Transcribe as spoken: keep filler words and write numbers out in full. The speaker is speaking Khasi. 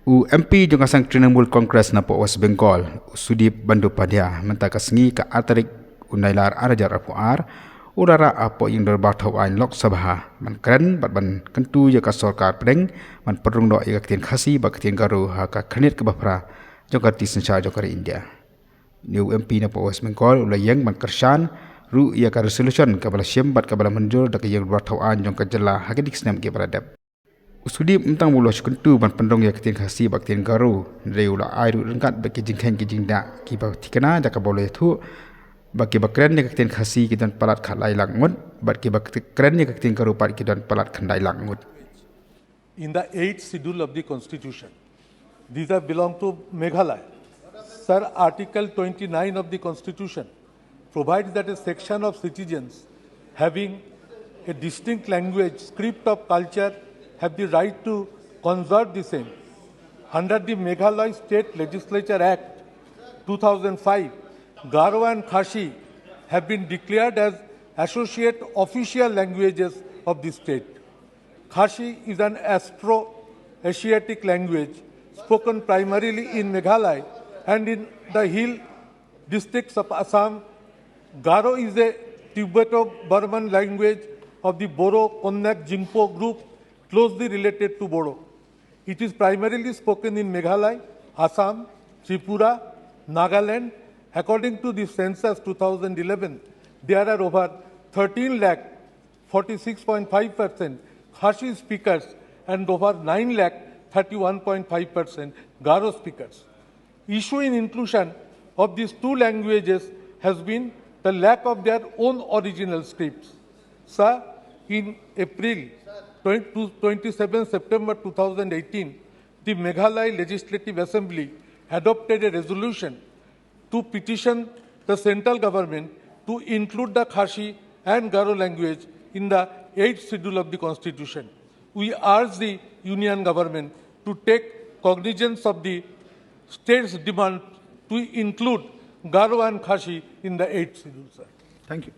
U M P jong ka seng Trinamool Congress na poh West Bengal, u Sudip Bandyopadhyay, mynta ka sngi ka ar tarik u Nailar ar hajar arphew ar, u la rah hapoh ïing dorbar thawaiñ Lok Sabha, ban kren bad ban kyntu ïa ka sorkar pdeng ban pynrung noh ïa ka ktien Khasi bad ka ktien Garo ha ka khyrnit kaba phra jong ka riti synshar jong ka ri India. Une u M P na poh West Bengal u la ïeng ban kyrshan ruh ïa ka resolution kaba la shim bad kaba la mynjur da ka ïing dorbar thawaiñ jong ka jylla ha kine ki snem kiba la dep. U Sudip mynta u la shu kyntu ban pynrung ïa ka ktien Khasi bad ka ktien Garo, hynrei u la ai ruh ryngkat bad ki jingkheiñ ki jingdah kiba thikna da kaba u la ïathuh ba kiba kren ïa ka ktien Khasi ki don palat khatlai lak ngut bad kiba kren ïa ka ktien Garo pat ki don palat khyndai lak ngut. In the eighth schedule of the constitution. These are belong to Meghalaya. Sir, Article twenty-nine of the constitution provides that a section of citizens having a distinct language, script of culture have the right to conserve the same. Under the Meghalaya State Legislature Act two thousand five, Garo and Khasi have been declared as associate official languages of the state. Khasi is an Austro-Asiatic language spoken primarily in Meghalaya and in the hill districts of Assam. Garo is a Tibeto-Burman language of the Boro-Konyak Jingpo group closely related to Bodo. It is primarily spoken in Meghalaya, Assam, Tripura, Nagaland. According to the census two thousand eleven, there are over thirteen lakh forty-six point five percent Khasi speakers and over nine lakh thirty-one point five percent Garo speakers. Issue in inclusion of these two languages has been the lack of their own original scripts. Sir, in April twenty, twenty-seven September two thousand eighteen, the Meghalaya Legislative Assembly adopted a resolution to petition the central government to include the Khasi and Garo language in the eighth schedule of the constitution. We urge the union government to take cognizance of the state's demand to include Garo and Khasi in the eighth schedule, sir. Thank you.